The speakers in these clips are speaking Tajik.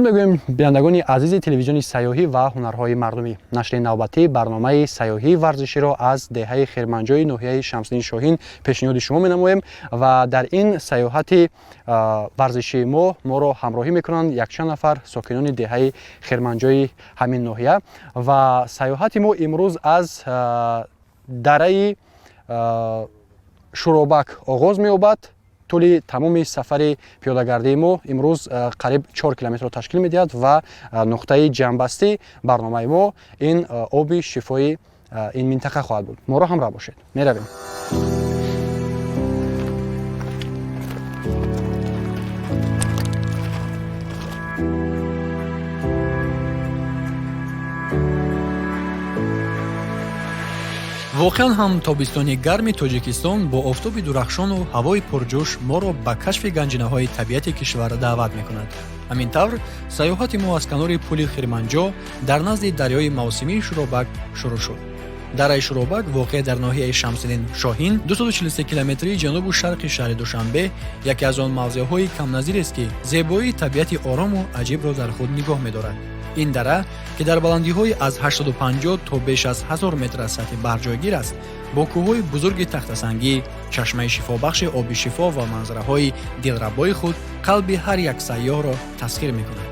Дуруд мегӯем, бинандагони азизи телевизиони сайёҳӣ ва ҳунарҳои мардумӣ. Нашри навбатии барномаи сайёҳии варзиширо аз деҳаи Хирманҷои ноҳияи Шамсиддин Шоҳин пешниҳоди шумо менамоем ва дар ин сайёҳати варзишии мо моро ҳамроҳӣ мекунанд якчанд нафар сокинони деҳаи Хирманҷои ҳамин ноҳия. Ва сайёҳати мо имрӯз аз дараи Шӯробак оғоз меёбад. Тӯли тамоми сафари пиёдагардии мо имрӯз қариб 4 километрро ташкил медиҳад ва нуқтаи ҷамъбастии барномаи мо ин оби шифои ин минтақа хоҳад буд. Моро ҳамроҳ бошед, меравем. Воқеан ҳам тобистони гарми Тоҷикистон бо офтоби дурахшону ҳавои пурҷӯш моро ба кашфи ганҷинаҳои табиати кишвар даъват мекунад. Ҳамин тавр, сайёҳати мо аз канори пули Хирманҷо дар назди дарёи мавсимии Шӯробак шурӯъ шуд. Дараи Шӯробак, воқеъ дар ноҳияи Шамсиддин Шоҳин, 243 километрии ҷанубу шарқи шаҳри Душанбе, яке аз он мавзеъҳои камназирест, ки зебоии табиати орому аҷибро дар худ нигоҳ медорад. Ин дара, ки дар баландиҳои аз 850 то беш аз 1000 метр аз сатҳи баҳр ҷойгир аст, бо кӯҳҳои бузурги тахтасангӣ, чашмаи шифобахши оби шифо ва манзараҳои дилрабои худ қалби ҳар як сайёҳро тасхир мекунад.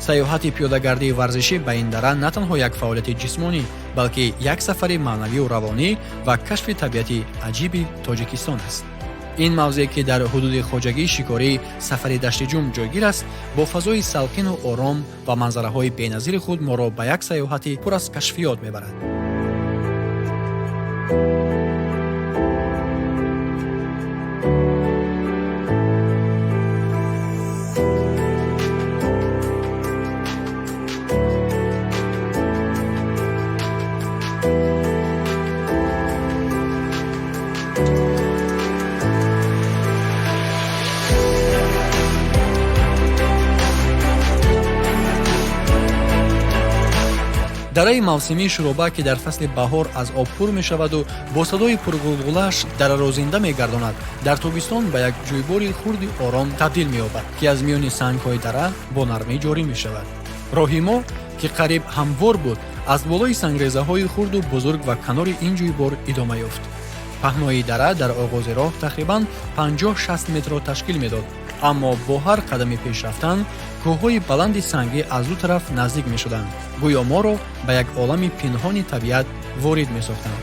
Сайёҳати пиёдагардии варзишӣ ба ин дара на танҳо як фаъолияти ҷисмонӣ, балки як сафари маънавию равонӣ ва кашфи табиати аҷиби Тоҷикистон аст. Ин мавзеъ, ки дар ҳудуди хоҷагии шикории Сафари Даштиҷум ҷойгир аст, бо фазои салқину ором ва манзараҳои беназири худ моро ба як сайёҳати пур аз кашфиёт мебарад. Дараи мавсимии Шӯробак, ки дар фасли баҳор аз об пур мешаваду бо садои пурғулғулааш дараро зинда мегардонад, дар тобистон ба як ҷӯйбори хурди ором табдил меёбад, ки аз миёни сангҳои дара бо нармӣ ҷорӣ мешавад. Роҳи мо, ки қариб ҳамвор буд, аз болои сангрезаҳои хурду бузург ва канори ин ҷӯйбор идома ёфт. Паҳнои дара дар оғози роҳ тақрибан 50-60 метрро ташкил медод, аммо бо ҳар қадами пеш рафтан кӯҳҳои баланди сангӣ аз ду тараф наздик мешуданд, гӯё моро ба як олами пинҳони табиат ворид месохтанд.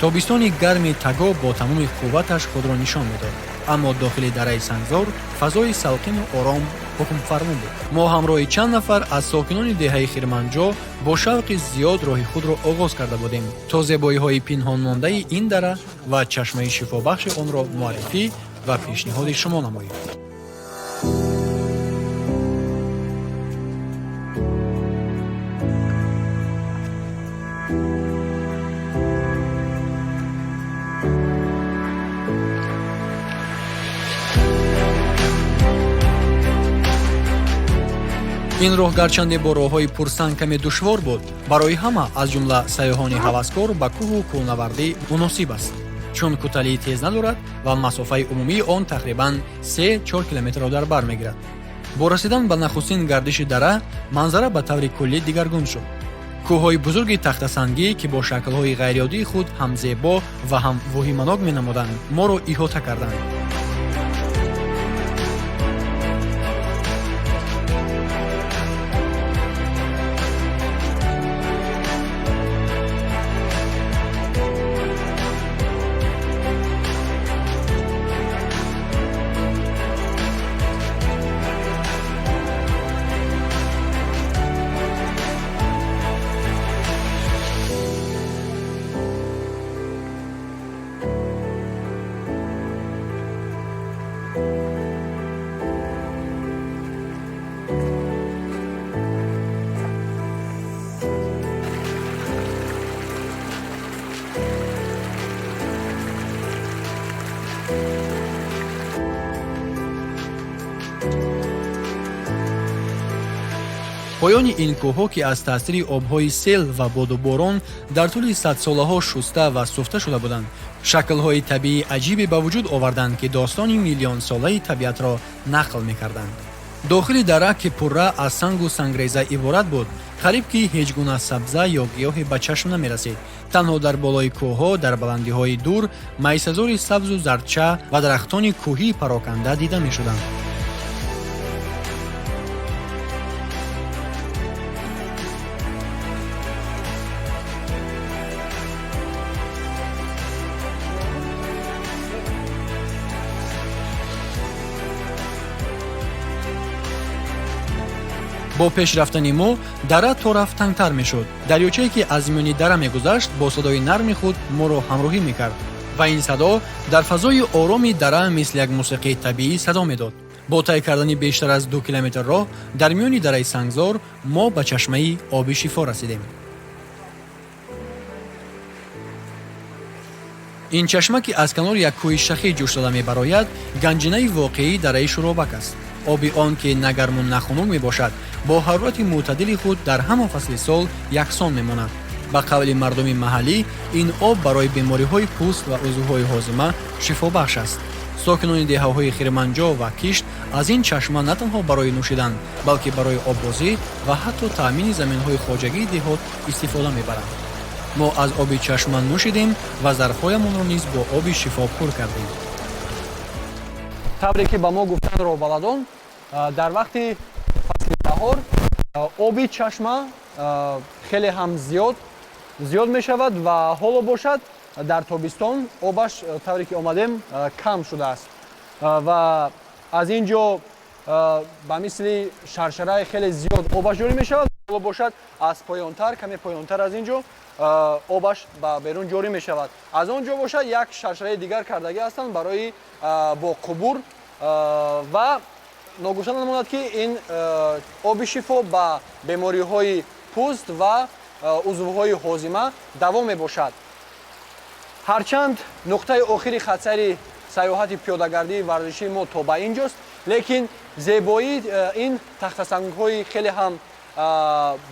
Тобистони гарми тагоб бо тамоми қувваташ худро нишон медод, аммо дохили дараи сангзор фазои салқину ором ҳукмфармо буд. Мо ҳамроҳи чанд нафар аз сокинони деҳаи Хирманҷо бо шавқи зиёд роҳи худро оғоз карда будем, то зебоиҳои пинҳонмондаи ин дара ва чашмаи шифобахши онро муаррифӣ ва пешниҳоди шумо намоем. Ин роҳ, гарчанде бо роҳҳои пурсанг каме душвор буд, барои ҳама, аз ҷумла сайёҳони ҳаваскор ба кӯҳу кӯлнавардӣ, муносиб аст, чун куталии тез надорад ва масофаи умумии он тақрибан 3-4 километрро дар бар мегирад. Бо расидан ба нахустин гардиши дара манзара ба таври куллӣ дигаргун шуд. Кӯҳҳои бузурги тахтасангӣ, ки бо шаклҳои ғайриоддии худ ҳам зебо ва ҳам воҳиманок менамуданд, моро иҳота карданд. Поёни ин кӯҳҳо, ки аз таъсири обҳои сел ва боду борон дар тӯли садсолаҳо шуста ва суфта шуда буданд, шаклҳои табиии аҷибе ба вуҷуд оварданд, ки достони миллионсолаи табиатро нақл мекарданд. Дохили дара, ки пурра аз сангу сангреза иборат буд, қариб ки ҳеҷ гуна сабза ё гиёҳе ба чашм намерасид. Танҳо дар болои кӯҳҳо, дар баландиҳои дур, майсазори сабзу зардча ва дарахтони кӯҳии пароканда дида мешуданд. Бо пеш рафтани мо дара то рафт тангтар мешуд. Дарёчае, ки аз миёни дара мегузашт, бо садои нарми худ моро ҳамроҳӣ мекард ва ин садо дар фазои ороми дара мисли як мусиқии табиӣ садо медод. Бо тай кардани бештар аз 2 километр роҳ дар миёни дараи сангзор мо ба чашмаи оби шифо расидем. Ин чашма, ки аз канори як кӯҳи шахӣ ҷӯш зада мебарояд, ганҷинаи воқеии дараи Шӯробак аст. Оби он, ки на гарму на хунук мебошад, бо ҳарорати мӯътадили худ дар ҳама фасли сол яксон мемонад. Ба қавли мардуми маҳаллӣ, ин об барои бемориҳои пӯст ва узвҳои ҳозима шифобахш аст. Сокинони деҳаҳои Хирманҷо ва Кишт аз ин чашма на танҳо барои нӯшидан, балки барои оббозӣ ва ҳатто таъмини заминҳои хоҷагии деҳот истифода мебаранд. Мо аз оби чашма нӯшидем ва зарфҳоямонро низ бо оби шифо пур кардем. Тавре ки ба мо гуфтанд роҳбаладон, дар вақти фасли баҳор оби чашма хеле ҳам зиёд мешавад ва ҳоло бошад, дар тобистон обаш, тавре ки омадем, кам шудааст ва аз ин ҷо ба мисли шаршараи хеле зиёд обаш ҷорӣ мешавад. Ҳоло бошад, аз поёнтар, каме поёнтар аз ин ҷо обаш ба берун ҷорӣ мешавад. Аз он ҷо бошад, як шаршараи дигар кардагӣ ҳастанд барои бо қубур. Ва ногуфта намонад, ки ин оби шифо ба бемориҳои пӯст ва узвҳои ҳозима даво мебошад. Ҳарчанд нуқтаи охири хатсайри сайёҳати пиёдагардии варзишии мо то ба ин ҷост, лекин зебоии ин тахтасангҳои хеле ҳам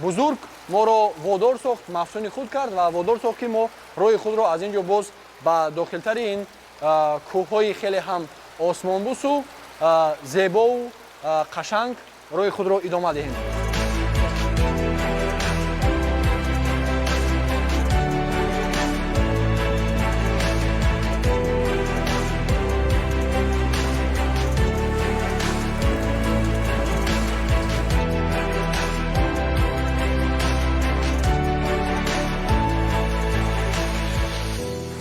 бузург моро водор сохт, мафтуни худ кард ва водор сохт, ки мо роҳи худро аз ин ҷо боз ба дохилтари ин кӯҳҳои хеле ҳам осмонбусу зебоу қашанг роҳи худро идома диҳем.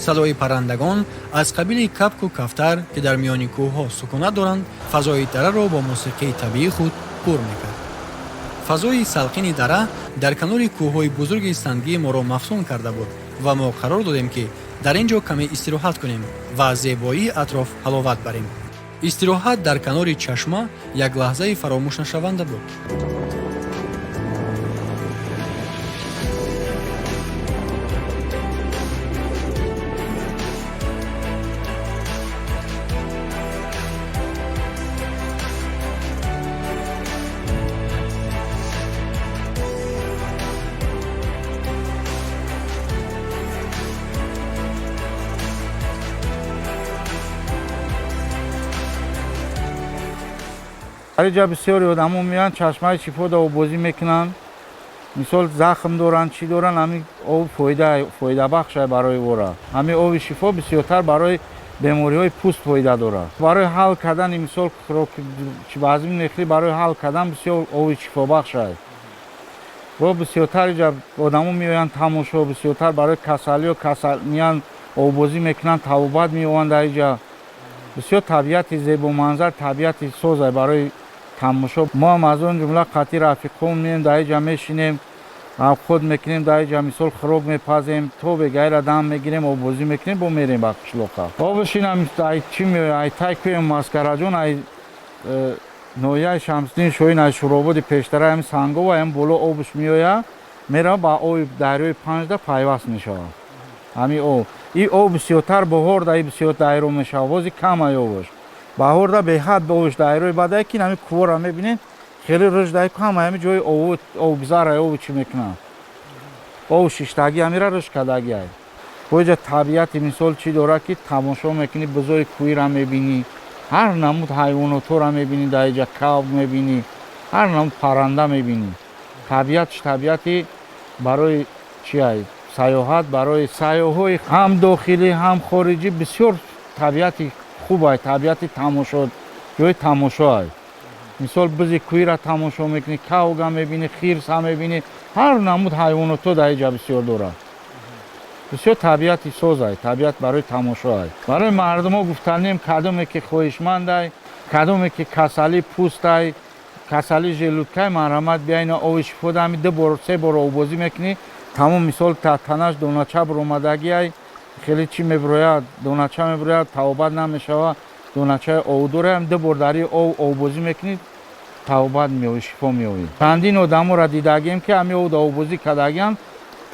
Садои паррандагон аз қабили капку кафтар, ки дар миёни кӯҳҳо сукунат доранд, фазои дараро бо мусиқии табиии худ пур мекард. Фазои салқини дара дар канори кӯҳҳои бузурги сангӣ моро мафтун карда буд ва мо қарор додем, ки дар ин ҷо каме истироҳат кунем ва аз зебоии атроф ҳаловат барем. Истироҳат дар канори чашма як лаҳзаи фаромӯшнашаванда буд. Дар инҷа бисёри одамо меоянд, чашмаи шифода оббозӣ мекунанд. Мисол, захм доранд, чӣ доранд, ҳамин об фоидабахшай барои вора. Ҳамин оби шифо бисёртар барои бемориҳои пӯст фоида дорад, барои ҳал кардани, мисол, вазм мехӯрӣ, барои ҳал кардан бисёр оби шифобахшай. Бо бисёртар инҷа одамо меоянд тамошо, бисёртар барои касалиҳо касал меянд, оббозӣ мекунанд, табобат меёбанд. Дар инҷа бисёр табиати зебоманзар, табиати созай барои тамошо. Мо ҳам аз он ҷумла қатъи рафиқҳом меем, дар инҷа мешинем, худ мекунем, дар инҷа, мисол, хӯрок мепазем, то бегайра дам мегирем, оббозӣ мекунем, бо мерем ба қишлоқа. Обаш инам ай чӣ меояд, ай тай кӯем Маскараҷон, ай ноҳияи Шамсиддин Шоҳин, ай Шӯрободи пештара, ҳами Сангова, ҳам боло обаш меояд, мерава, ба оби дарёи Панҷда пайваст мешавад. Ҳамин об, ин об бисёртар баҳорда бисёр дайро мешавад, бози кам ай обаш. Баҳорда беҳад обаш дайрои бадай, ки ҳамин кӯҳора мебинед, хеле рушдай, ҳама ҳами ҷои обгузар ай, оби чӣ мекунанд, об шиштагӣ ҳамира рушд кардагӣ ай. Бо иҷа табиати, мисол, чӣ дорад, ки тамошо мекунӣ, бузои кӯҳира мебинӣ. Ҳар намуд ҳайвонотҳоро мебинӣ дар иҷа, кав мебинӣ, ҳар намуд парранда мебинӣ. Табиатш табиати барои чи ай? Сайёҳат барои сайёҳҳои ҳам дохилӣ, ҳам хориҷӣ бисёр табиати хуб ай, табиати тамошо, ҷои тамошо ай. Мисол бизи кӯҳиро тамошо мекунӣ, кавга мебинӣ, хирса мебинӣ, ҳар намуд ҳайвонотҳо дар иҷа бисёр дорад. Бисёр табиати соз ай, табиат барои тамошо ай. Барои мардумо гуфтанем, кадоме ки хоҳишманд ай, кадоме ки касалии пӯст ай, касалии желудкай, марҳамат бияйна оби шифо ҳами ду бор, се бор оббозӣ мекунӣ, тамом мисол танаш донача буромадагӣ ай, хеле чӣ мебирояд, донача мебирояд, табобат намешава, доначаи овдора ҳам ду бор дар ин об оббозӣ мекунӣ, табобат меёвӣ, шифо меёвӣ. Чандин одаморо дидагием, ки ҳами об оббозӣ кардагиам,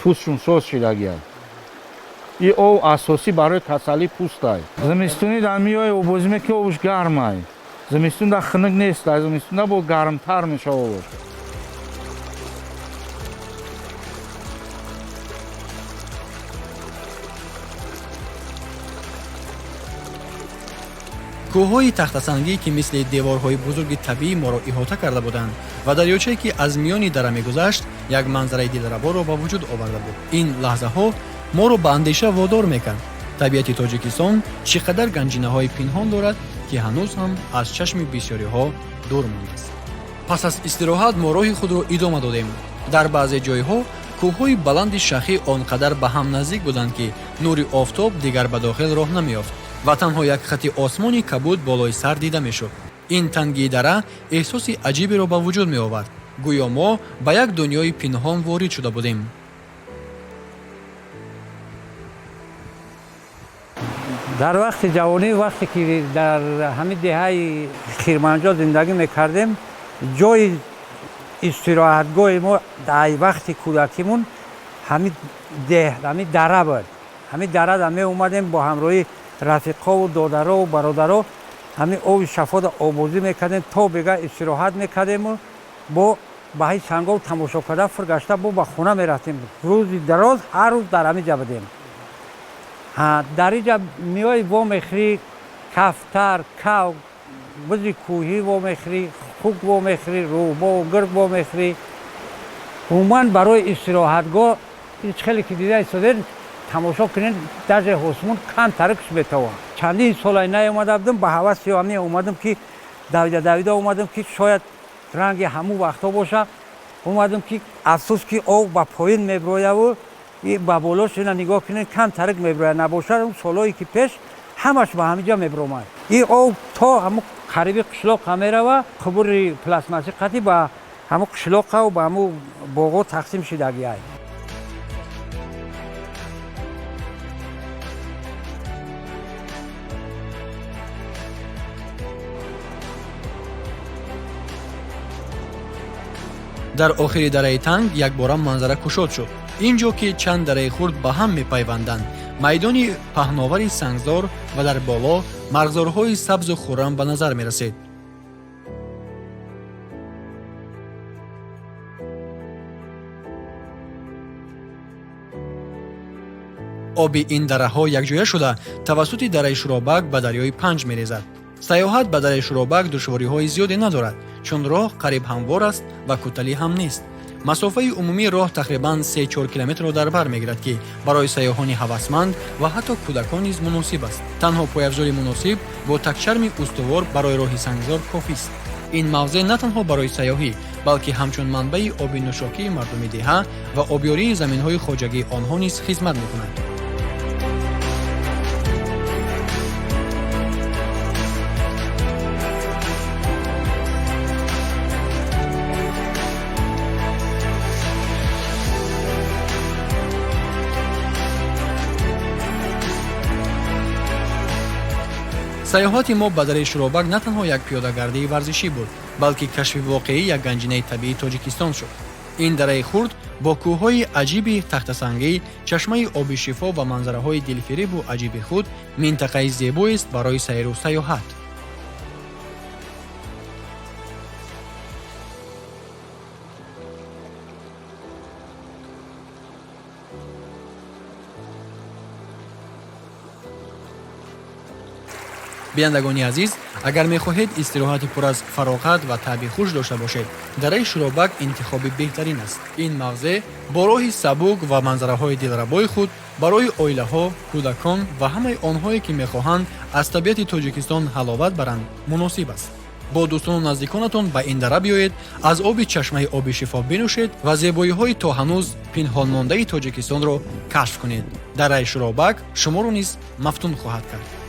пӯстшон соз шидагиай. Ин об асосӣ барои касалии пӯст ай. Зимистонӣ дар миёи оббозӣ мекунӣ, обш гарм ай. Зимистон дар хунук нест ай, зимистон бо гармтар мешава обш. Кӯҳҳои тахтасангӣ, ки мисли деворҳои бузурги табиӣ моро иҳота карда буданд ва дарёчае, ки аз миёни дара мегузашт, як манзараи дилраборо ба вуҷуд оварда буд. Ин лаҳзаҳо моро ба андеша водор мекард: табиати Тоҷикистон чӣ қадар ганҷинаҳои пинҳон дорад, ки ҳанӯз ҳам аз чашми бисёриҳо дур мондааст. Пас аз истироҳат мо роҳи худро идома додем. Дар баъзе ҷойҳо кӯҳҳои баланди шахӣ он қадар ба ҳам наздик буданд, ки нури офтоб дигар ба дохил роҳ намеёфт ва танҳо як хати осмони кабуд болои сар дида мешуд. Ин тангии дара эҳсоси аҷиберо ба вуҷуд меовард, гӯё мо ба як дунёи пинҳон ворид шуда будем. Дар вақти ҷавонӣ, вақте ки дар ҳамин деҳаи Хирманҷо зиндагӣ мекардем, ҷои истироҳатгоҳи мо дар вақти кӯдакимон ҳамин деҳ, ҳамин дара буд. Ҳамин дарада меомадем бо ҳамроҳии рафиқову додарову бародаро, ҳамин оби шафода обозӣ мекардем, то бега истироҳат мекардему бо ба ҳай сангов тамошо карда фургашта бо ба хона мерафтем. Рӯзи дароз ҳар рӯз дар ҳамин ҷа будем. Дар инҷа миёи вомехӯрӣ, кафтар, кав, бузи кӯҳӣ вомехӯрӣ, хук вомехӯрӣ, рӯбову гирг вомехӯрӣ. Умуман барои истироҳатгоҳ ин хеле ки дида истодед, тамошо кунед, даже осмон камтарикш метавон. Чандин солай наомада будам, ба ҳаваси ҳамин омадам, ки давида давида омадам, ки шояд ранги ҳамун вақтҳо боша. Омадам, ки афсӯс, ки об ба поин мебирояву ба болош ина нигоҳ кунед, камтарик мебирояд. Набошад, он солҳое ки пеш ҳамаш ба ҳамин ҷо мебиромад. Ин об то ҳамун қариби қишлоқа мерава, қубури пластмассӣ қатӣ ба ҳамун қишлоқаву ба ҳамун боғҳо тақсим шидагиай. Дар охири дараи танг якбора манзара кушод шуд. Ин ҷо, ки чанд дараи хурд ба ҳам мепайванданд, майдони паҳновари сангзор ва дар боло марғзорҳои сабзу хуррам ба назар мерасид. Оби ин дараҳо якҷоя шуда тавассути дараи Шуробак ба дарёи Панҷ мерезад. Сайёҳат ба дараи Шуробак душвориҳои зиёде надорад, чун роҳ қариб ҳамвор аст ва кӯталӣ ҳам нест. Масофаи умумии роҳ тақрибан 3-4 километрро дар бар мегирад, ки барои сайёҳони ҳавасманд ва ҳатто кӯдакон низ муносиб аст. Танҳо пойафзоли муносиб бо такчарми устувор барои роҳи сангзор кофист. Ин мавзеъ на танҳо барои сайёҳӣ, балки ҳамчун манбаи оби нӯшокии мардуми деҳа ва обёрии заминҳои хоҷагии онҳо низ хизмат мекунад. Сайёҳати мо ба дараи Шуробак на танҳо як пиёдагардии варзишӣ буд, балки кашфи воқеӣ як ганҷинаи табиии Тоҷикистон шуд. Ин дараи хурд бо кӯҳҳои аҷиби тахтасангӣ, чашмаи оби шифо ва манзараҳои дилфиребу аҷиби худ минтақаи зебоест барои сайру сайёҳат. Бинандагони азиз, агар мехоҳед истироҳати пур аз фароғат ва таъби хуш дошта бошед, дараи Шӯробак интихоби беҳтарин аст. Ин мавзеъ бо роҳи сабук ва манзараҳои дилрабои худ барои оилаҳо, кӯдакон ва ҳамаи онҳое, ки мехоҳанд аз табиати Тоҷикистон ҳаловат баранд, муносиб аст. Бо дӯстону наздиконатон ба ин дара биёед, аз оби чашмаи оби шифо бинӯшед ва зебоиҳои то ҳанӯз пинҳонмондаи Тоҷикистонро кашф кунед. Дараи Шӯробак шуморо низ мафтун хоҳад кард.